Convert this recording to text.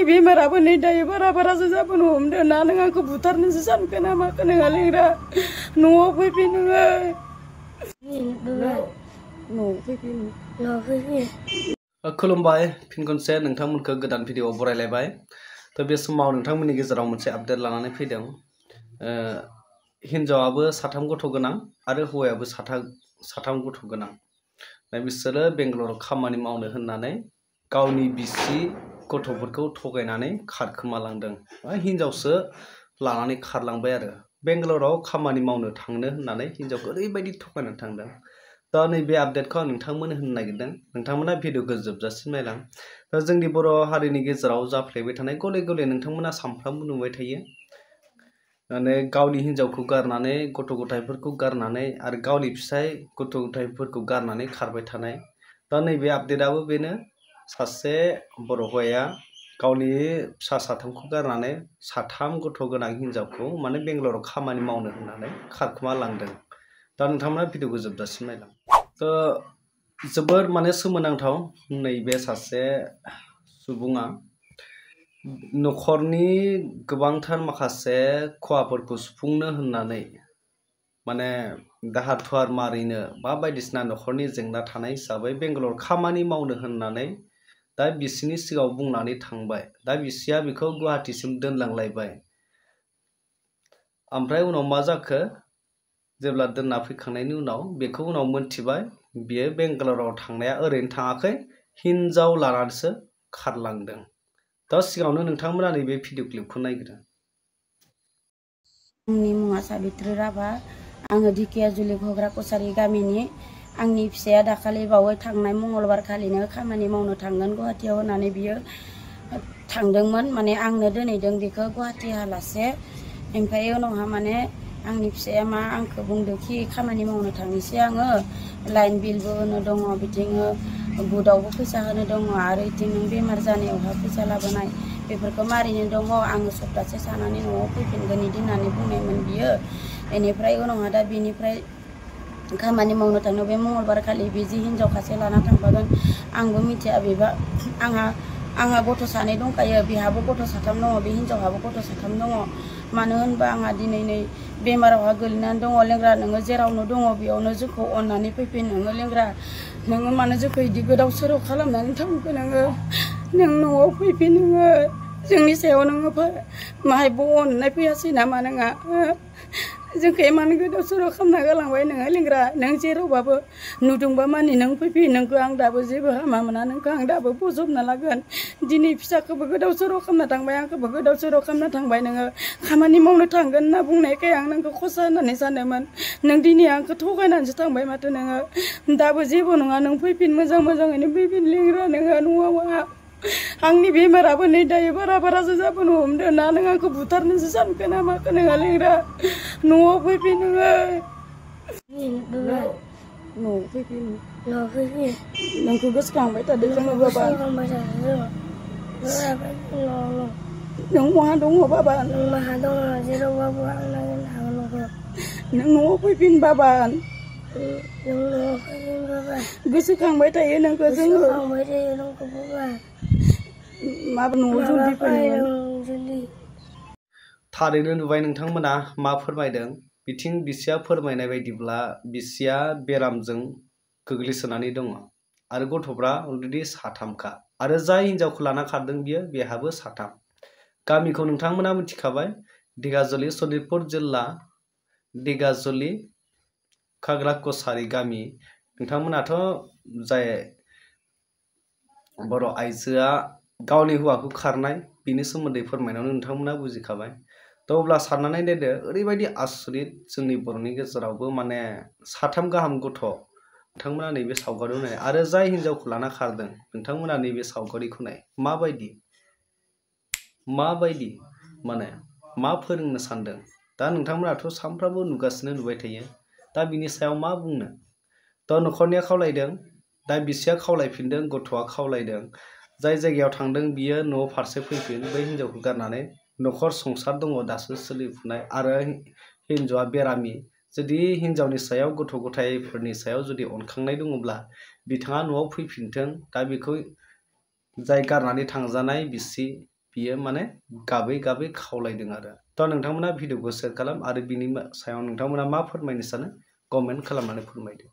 आंनि बेमाराबो नै दायो बारासो जाबोनो हमदों ना नों आंखौ बुथारनोसो सानखो ना माखो नोङो लेंग्रा न'आव फैफिन नोङो न'आव फैफिन खुलुमबाय फिन खनसे नोंथांमोनखौ गोदान भिडिअ बरायलायबाय तो बे समाव नोंथांमोननि गेजेराव मोनसे आपडेट लानानै फैदों हिन्जावाबो 3 गथ' गोनां आरो हौवायाबो 3 गथ' गोनां बिसोरो बेंगालराव खामानि मावनो होननानै गावनि बिसि गथ'फोरखौ थगायनानै खारखोमालांदों हिन्जावसो लानानै खारलांबाय आरो बेंगालराव खामानि मावनो थांनो होननानै हिन्जावखौ ओरैबायदि थगायनानै थांदों दा नैबे आपडेटखौ आं नोंथांमोननो होनो नागिरदों नोंथांमोना भिडिअखौ जोबजासिम नायलां दा जोंनि बर' हारिनि गेजेराव जाफ्लेबाय थानाय गले गले नोंथांमोना सानफ्रामबो नुबाय थायो माने गावनि हिन्जावखौ गारनानै गथ' गथायफोरखौ गारनानै आरो गावनि फिसाय गथ' गथायफोरखौ गारनानै खारबाय थानाय दा नैबे आपडेटआबो बेनो सासे बर' हौवाया गावनि फिसा 3खौ गारनानै 3 गथ' गोनां हिन्जावखौ माने बेंगालराव खामानि मावनो होननानै खारखोमा लांदों दा नोंथांमोना भिडिअखौ जोबजासिम नायलां तो जोबोर माने सोमोनांथाव नैबे सासे सुबुङा न'खरनि गोबांथार माखासे खहाफोरखौ सुफुंनो होननानै माने दाहार थुहार मारिनो बा बायदिसिना न'खरनि जेंना थानाय हिसाबै बेंगालर खामानि मावनो होननानै दा बिसिनि सिगाङाव बुंनानै थांबाय दा बिसिया बेखौ गुवाहाटीसिम दोनलांलायबाय ओमफ्राय उनाव मा जाखो जेब्ला दोनना फैखांनायनि उनाव बेखौ उनाव मोनथिबाय बियो बेंगालराव थांनाया ओरैनो थाङाखै हिन्जाव लानानैसो खारलांदों दा सिगाङावनो नोंथांमोना नैबे भिडिअ क्लिपखौ नायग्रो आंनि मुङा साबित्री राभा आङो ढेकियाजुलि घग्रा कसारी गामिनि आंनि फिसाया दाखालि बावै थांनाय मंगलबार खालिनो खामानि मावनो थांगोन गुवाहाटीयाव होननानै बियो थांदोंमोन माने आंनो दोनहैदों बेखौ गुवाहाटी हालासे ओमफ्राय उनावहा माने आंनि फिसाया मा आंखौ बुंदोंखि खामानि मावनो थांनोसै आङो लाइन बिलबो होनो दङ बिदिनो बुदावबो फैसा होनो दङ आरो बिदि नों बेमार जानायावहा फैसा लाबोनाय बेफोरखौ मारिनो दङ आङो सप्तासे थानानै न'आव फैफिनगोन बिदि होननानै बुंनायमोन बियो बेनिफ्राय उनावहा दा बिनिफ्राय खामानि मावनो थांनो बे मंगलबार खालि बिदि हिन्जाव खासे लाना थांफागोन आंबो मिथिया बेबा आंहा गथ' 2 दंखायो बेहाबो गथ' 3 दङ बे हिन्जावहाबो गथ' 3 दङ मानो होनबा आंहा दिनै नै बेमारावहा गोलैनानै दङ लेंग्रा नोङो जेरावनो दङ बेयावनो जोंखौ अननानै फैफिन नोङो लेंग्रा नोङो मानो जोंखौ बिदि गोदाव सोराव खालामनानै थांखो नों न'आव फैफिन नोङो जोंनि सायाव नोङो माहायबो अननाय फैयासै नामा नोंहा जोंखौ इमान गोदाव सोराव खालामना गालांबाय नोङो लेंग्रा नों जेरावबाबो नुदोंबा मानि नों फैफिन नोंखौ आं दाबो जेबो हामा मोना नोंखौ आं दाबो बजबना लागोन दिनै फिसाखौबो गोदाव सोराव खालामना थांबाय आंखौबो गोदाव सोराव खालामना थांबाय नोङो खामानि मावनो थांगोन होनना बुंनायखाय आं नोंखौ खसा होननानै सानोमोन नों दिनै आंखौ थगायनानैसो थांबाय माथो नोङो दाबो जेबो नङा नों फैफिन मोजाङैनो फैफिन लेंग्रा नोङो न'आव आंनि बेमाराबो नै दायो बारासो जाबोनो हमदों ना नों आंखौ बुथारनोसो सानखो ना माखो नोङो लेंग्रा न'आव फैफिन नोङो न'आव फैफिन नोंखौ गोसोखांबाय थादों जोङो बाबा नों बहा दङ बाबा नों माहा दङ जेरावबाबो आं नागिरनो हागोन नों न'आव फैफिन बाबा गोसोखांबाय थायो नोंखौ जोङो माबा न'आव जल्दि फैनो थारैनो नुबाय नोंथांमोना मा फोरमायदों बिथिं बिसिया फोरमायनाय बायदिब्ला बिसिया बेरामजों गोग्लैसोनानै दङ आरो गथ'फ्रा अलरेडि 3खा आरो जाय हिन्जावखौ लाना खारदों बेहाबो 3 गामिखौ नोंथांमोना मिथिखाबाय ढेकियाजुलि सनितपुर जिल्ला ढेकियाजुलि घग्रा कसारी गामि नोंथांमोनाथ' जाय बर' आइजोआ गावनि हौवाखौ खारनाय बिनि सोमोन्दै फोरमायनायावनो नोंथांमोना बुजिखाबाय थ' अब्ला साननानै नायदो ओरैबायदि आसरित जोंनि बर'नि गेजेरावबो माने 3 गाहाम गथ' नोंथांमोना नैबे सावगारियाव नाय आरो जाय हिन्जावखौ लाना खारदों नोंथांमोना नैबे सावगारिखौ नाय माबायदि माने मा फोरोंनो सानदों दा नोंथांमोनाथ' सानफ्रामबो नुबाय थायो दा बिनि सायाव मा बुंनो दा न'खरनिया खावलायदों दा बिसिया खावलायफिनदों गथ'आ खावलायदों जाय जायगायाव थांदों बियो न' फारसे फैफिन बै हिन्जावखौ गारनानै न'खर संसार दङ दासो सोलिफुनाय आरो हिन्जावआ बेरामि जुदि हिन्जावनि सायाव गथ' गथायफोरनि सायाव जुदि अनखांनाय दङब्ला बिथाङा न'आव फैफिनथों दा बेखौ जाय गारनानै थांजानाय बिसि बियो माने गाबै गाबै खावलायदों आरो थ' नोंथांमोना भिडिअखौ शेयार खालाम आरो बिनि सायाव नोंथांमोना मा फोरमायनो सानो कमेन्ट खालामनानै फोरमायदो।